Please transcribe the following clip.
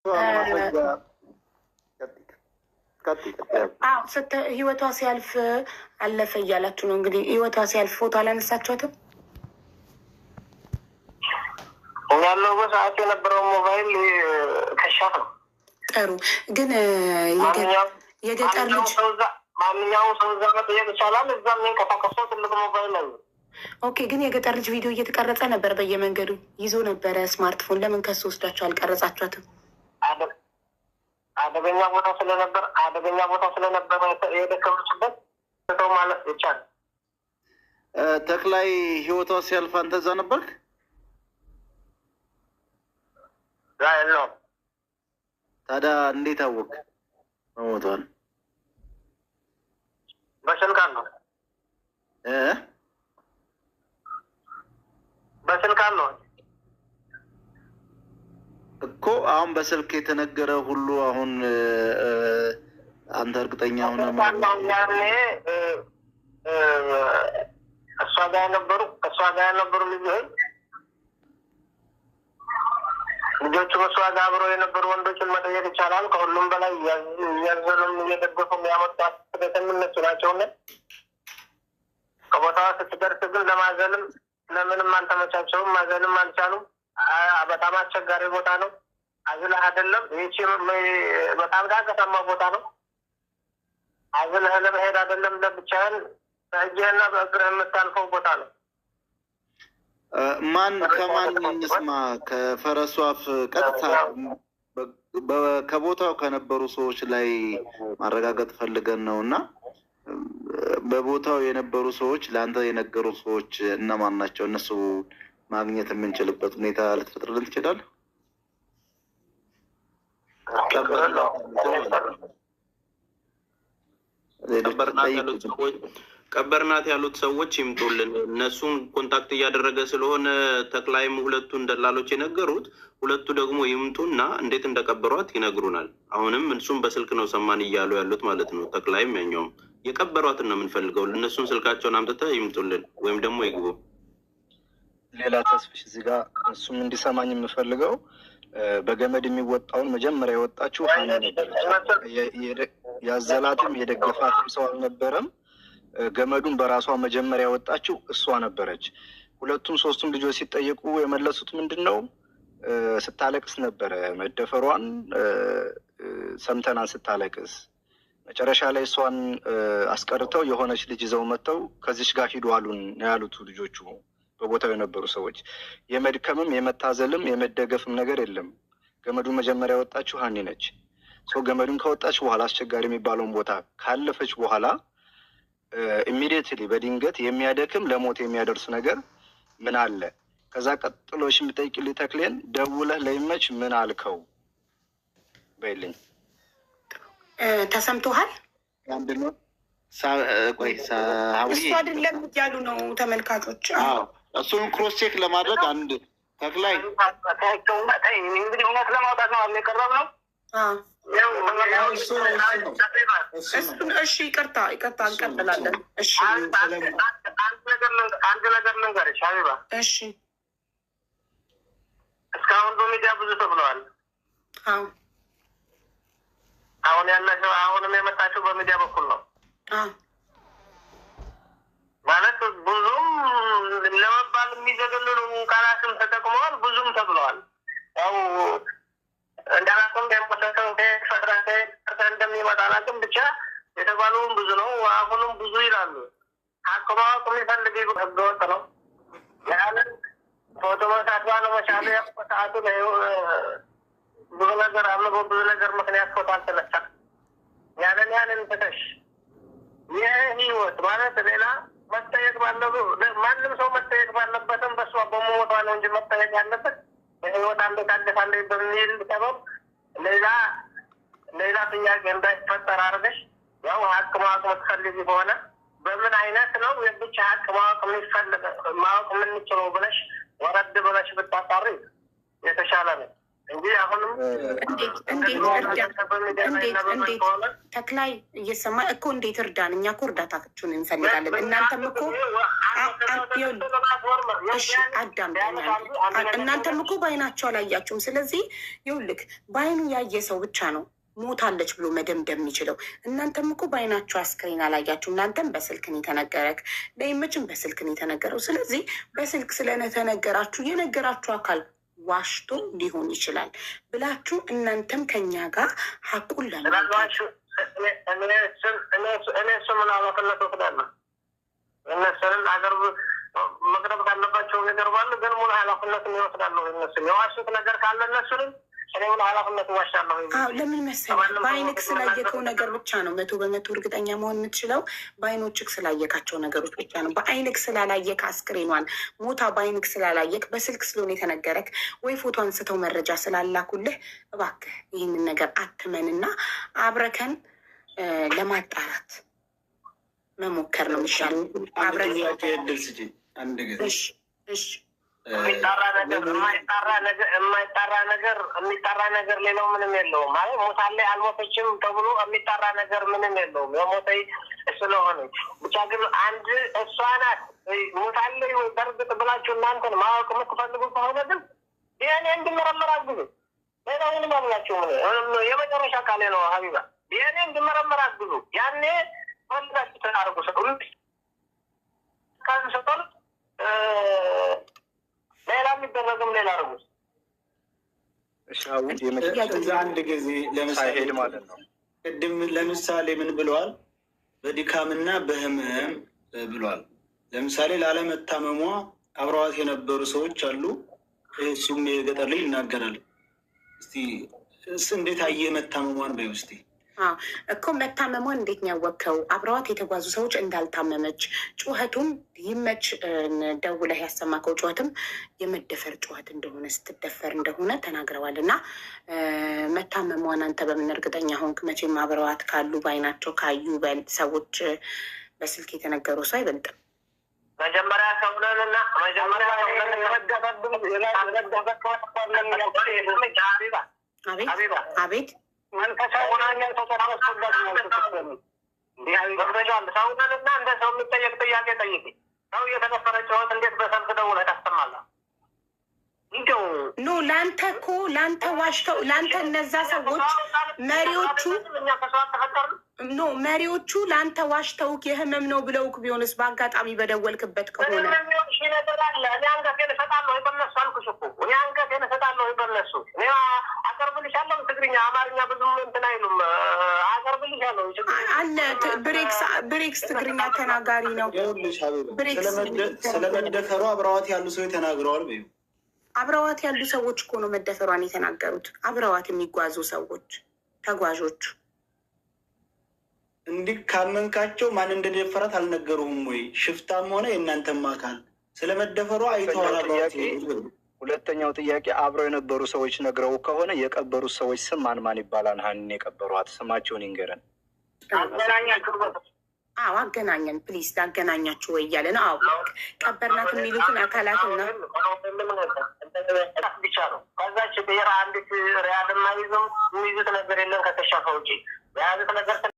ማስረጃ ቀጥይ ቀጥይ። አዎ፣ ህይወቷ ሲያልፍ አለፈ እያላችሁ ነው እንግዲህ። ህይወቷ ሲያልፍ ፎቶ አላነሳችኋትም? ያለው በሰዓቱ የነበረው ሞባይል ከሻፍ ነው። ጥሩ፣ ግን የገጠር ልጅ ማንኛውም ሰው እዛ መጠየቅ ይቻላል። እዛ የሚንቀሳቀሰው ትልቅ ሞባይል ነው። Okay፣ ግን የገጠር ልጅ ቪዲዮ እየተቀረጸ ነበር፣ በየመንገዱ ይዞ ነበረ ስማርትፎን። ለምን ከሱ ወስዳችሁ አልቀረጻችኋትም? አደገኛ ቦታ ስለነበር፣ አደገኛ ቦታ ስለነበረ የደከመችበት ሰው ማለት ይቻላል። ተክላይ፣ ህይወቷ ሲያልፍ አንተ እዛ ነበርክ? የለውም። ታዲያ እንዴት አወቅ መሞቷን? በስልክ አለው፣ በስልክ አለው። እኮ አሁን በስልክ የተነገረ ሁሉ አሁን አንተ እርግጠኛ ሆነ ያኔ እሷ ጋር የነበሩ ልጆች፣ ልጆቹም እሷ ጋር አብረው የነበሩ ወንዶችን መጠየቅ ይቻላል። ከሁሉም በላይ እያዘሉም እየደገፉም ያመጧት እነሱ ናቸውና ከቦታዋ ስትደርስ ግን ለማዘልም ለምንም አልተመቻቸውም። ማዘልም አልቻሉም። በጣም አስቸጋሪ ቦታ ነው። አዝለህ አይደለም፣ ይቺ በጣም ዳገታማ ቦታ ነው። አዝለህ ለመሄድ አይደለም፣ ለብቻህን በእጅህና በእግርህ የምታልፈው ቦታ ነው። ማን ከማን እንስማ? ከፈረሱ አፍ ቀጥታ ከቦታው ከነበሩ ሰዎች ላይ ማረጋገጥ ፈልገን ነው፣ እና በቦታው የነበሩ ሰዎች ለአንተ የነገሩ ሰዎች እነማን ናቸው? እነሱ ማግኘት የምንችልበት ሁኔታ ልትፈጥርልን ትችላለህ? ቀበርናት ያሉት ሰዎች ይምጡልን። እነሱን contact እያደረገ ስለሆነ ተክላይም ሁለቱን ደላሎች የነገሩት፣ ሁለቱ ደግሞ ይምጡና እንዴት እንደቀበሯት ይነግሩናል። አሁንም እሱም በስልክ ነው ሰማን እያሉ ያሉት ማለት ነው። ተክላይም ያኛውም የቀበሯትን ነው የምንፈልገው። እነሱን ስልካቸውን አምጥተህ ይምጡልን ወይም ደግሞ ይግቡ። ሌላ ተስፍሽ፣ እዚህ ጋር እሱም እንዲሰማኝ የምፈልገው በገመድ የሚወጣውን መጀመሪያ የወጣችው ሀና ነበረች። ያዘላትም የደገፋትም ሰው አልነበረም። ገመዱን በራሷ መጀመሪያ የወጣችው እሷ ነበረች። ሁለቱም ሶስቱም ልጆች ሲጠየቁ የመለሱት ምንድን ነው? ስታለቅስ ነበረ፣ መደፈሯን ሰምተናል ስታለቅስ። መጨረሻ ላይ እሷን አስቀርተው የሆነች ልጅ ይዘው መጥተው ከዚች ጋር ሂዱ አሉን ያሉት ልጆቹ፣ በቦታው የነበሩ ሰዎች። የመድከምም የመታዘልም የመደገፍም ነገር የለም። ገመዱን መጀመሪያ የወጣችው ሀኒ ነች። So ገመዱን ከወጣች በኋላ፣ አስቸጋሪ የሚባለውን ቦታ ካለፈች በኋላ immediately በድንገት የሚያደክም ለሞት የሚያደርስ ነገር ምን አለ? ከዛ ቀጥሎሽ የምጠይቅልኝ ተክሌን ደውለህ ለይመች ምን አልከው በይልኝ። ተሰምቶሃል? ቆይ። እሱ አይደለም እያሉ ነው ተመልካቾች። እሱን cross check ለማድረግ አንድ ተክላይ እንግዲህ እውነት ለማውጣት ነው የቀረብ ነው። እሱን እሺ፣ ይቅርታ ይቅርታ፣ እንቀጥላለን። እሺ። አንድ ነገር ልንገርሽ ሀቢባ። እሺ። እስካሁን በሚዲያ ብዙ ተብለዋል። አሁን ያለሽው፣ አሁንም የመጣችው በሚዲያ በኩል ነው። ማለት ብዙም ለመባል የሚዘገንኑ ቃላትም ተጠቅመዋል፣ ብዙም ተብለዋል። ያው እንዳላቅም ሰው እንደሚመጣ አላውቅም። ብቻ የተባለውም ብዙ ነው። አሁንም ብዙ ይላሉ። ሀቅ ማወቅ የሚፈልግ ህገወጥ ነው። ያንን ፎቶ መሳት ባለመቻሉ ያው በሰዓቱ ብዙ ነገር አለ። በብዙ ነገር ምክንያት ፎቶ አልተነሳም። ያንን ትተሽ ይህ ህይወት ማለት ሌላ መጠየቅ ባለቡ ማንም ሰው መጠየቅ ባለበትም በእሷ በመሞቷ ነው እንጂ መጠየቅ ያለበት በህይወት አንዴ ታደሳለች በሚል ሰበብ ሌላ ሌላ ጥያቄ እንዳይፈጠር አድርገሽ ያው ሀቅ ማወቅ የምትፈልጊ ከሆነ በምን አይነት ነው የብቻ ሀቅ ማወቅ የሚፈልግ ማወቅ የምንችለው ብለሽ ወረድ ብለሽ ብታጣሪ የተሻለ ነው። እንጂ አሁንም እንዴት እንዴት እርዳን? እንዴት እንዴት ተክላይ እየሰማ እኮ እንዴት እርዳን? እኛ እኮ እርዳታችሁን እንፈልጋለን። እናንተም እኮ እሺ አዳምጠኝ። እናንተም እኮ በአይናቸው አላያችሁም። ስለዚህ ይኸውልህ በአይኑ ያየ ሰው ብቻ ነው ሞታለች ብሎ መደምደም የሚችለው። እናንተም እኮ በአይናችሁ አስክሬን አላያችሁም። እናንተም በስልክ ነው የተነገረክ፣ ለይመችም በስልክ ነው የተነገረው። ስለዚህ በስልክ ስለተነገራችሁ የነገራችሁ አካል ዋሽቶ ሊሆን ይችላል ብላችሁ እናንተም ከኛ ጋር ሀቁን ለማውጣት እኔ እሱ ምን ኃላፊነት ወስዳለሁ? እነሱንም አገር መቅረብ ካለባቸው ይቀርባሉ። ግን ሙሉ ኃላፊነት ይወስዳለሁ። እነሱም የዋሹት ነገር ካለ እነሱንም እኔ ሙሉ ኃላፊነት እዋሻለሁ። አዎ ለምን መሰለህ፣ በአይንክ ስላየከው ነገር ብቻ ነው 100% እርግጠኛ መሆን የምትችለው። በአይኖችክ ስላየካቸው ነገሮች ብቻ ነው። በአይንክ ስላላየክ አስክሬኗን ሞታ በአይንክ ስላላየክ በስልክ ስለሆነ የተነገረክ ወይ ፎቶ አንስተው መረጃ ስላላኩልህ እባክህ ይህንን ነገር አትመንና አብረከን ለማጣራት መሞከር ነው የሚሻለው። አብረን ጥያቄ እድል ስጪኝ አንድ ጊዜ። እሺ እሺ። የሚጣራ ነገር የማይጣራ ነገር የሚጣራ ነገር ሌላው ምንም የለውም። ማለት ሞታለች አልሞተችም ተብሎ የሚጣራ ነገር ምንም የለውም። የሞተ ስለሆነ ብቻ ግን አንድ እሷ ናት ሞታለች ወይ በእርግጥ ብላችሁ እናንተን ማወቅ የምትፈልጉ ከሆነ ግን ዲኤንኤ እንዲመረመር አግዙ። ሌላ ምንም አላችሁም። የመጨረሻ ቃሌ ነው ሀቢባ፣ ዲኤንኤ እንዲመረመር አግዙ። ያኔ ፈልጋችሁ ተናርጉ ሰው ሰጠል ሌላ የሚደረግም ሌላ አድርጉት። እሺ አሁን የመጨረሻ እዛ አንድ ጊዜ ለምሳሌ ሳይሄድ ማለት ነው። ቅድም ለምሳሌ ምን ብለዋል? በድካምና በህመም ብሏል። ለምሳሌ ላለመታመሟ አብረዋት የነበሩ ሰዎች አሉ። እሱም የገጠር ልጅ ይናገራል። እስቲ እንዴት አየህ መታመሟን በይው እስቲ። እኮ መታመሟን እንዴት ነው ያወቅኸው? አብረዋት የተጓዙ ሰዎች እንዳልታመመች ጩኸቱም ይመች ደውለህ ያሰማከው ጩኸትም የመደፈር ጩኸት እንደሆነ ስትደፈር እንደሆነ ተናግረዋል። እና መታመሟን አንተ በምን እርግጠኛ ሆንክ? መቼም አብረዋት ካሉ በአይናቸው ካዩ ሰዎች በስልክ የተነገሩ ሰው አይበልጥም። መጀመሪያ ሰውነንና መጀመሪያ አቤት አቤት ሰውነንና እንደ ሰው የሚጠየቅ ጥያቄ ጠይቂ። ሰው እየተደፈረ ጩኸት እንዴት በስልክ ደውለህ ታሰማለህ? እንደው No ለአንተ እኮ ለአንተ ዋሽተው ለአንተ እነዛ ሰዎች መሪዎቹ no መሪዎቹ ለአንተ ዋሽተውክ የህመም ነው ብለውክ ቢሆንስ በአጋጣሚ በደወልክበት ከሆነ ምንም ሺ ነገር አለ። እኔ አንገቴን እሰጣለሁ በእነሱ አልኩሽ እኮ እኔ አንገቴን እሰጣለሁ በእነሱ። እኔ አቀርብልሻለሁ። ትግርኛ አማርኛ ብዙም እንትን አይሉም። አቀርብልሻለሁ አለ። ብሬክስ ትግርኛ ተናጋሪ ነው። ይኸውልሽ ሀቢባ ስለመደፈሯ አብረዋት ያሉ ሰዎች ተናግረዋል በይው። አብረዋት ያሉ ሰዎች እኮ ነው መደፈሯን የተናገሩት። አብረዋት የሚጓዙ ሰዎች ተጓዦቹ እንዲህ ካመንካቸው ማን እንደደፈራት አልነገሩህም ወይ? ሽፍታም ሆነ የእናንተም አካል ስለመደፈሯ አይተዋል። አብረዋት። ሁለተኛው ጥያቄ አብረው የነበሩ ሰዎች ነግረው ከሆነ የቀበሩት ሰዎች ስም ማን ማን ይባላል? ሀኒን የቀበሯት ስማቸውን ይንገረን። አዎ አገናኘን፣ please ላገናኛችሁ ወይ እያለ ነው። አዎ ቀበርናት የሚሉትን አካላትና ብቻ ነው። ከዛች ብሔር አንዲት ሪያል የማይዙም የሚይዙት ነገር የለም ከተሻፈ ውጪ የያዙት ነገር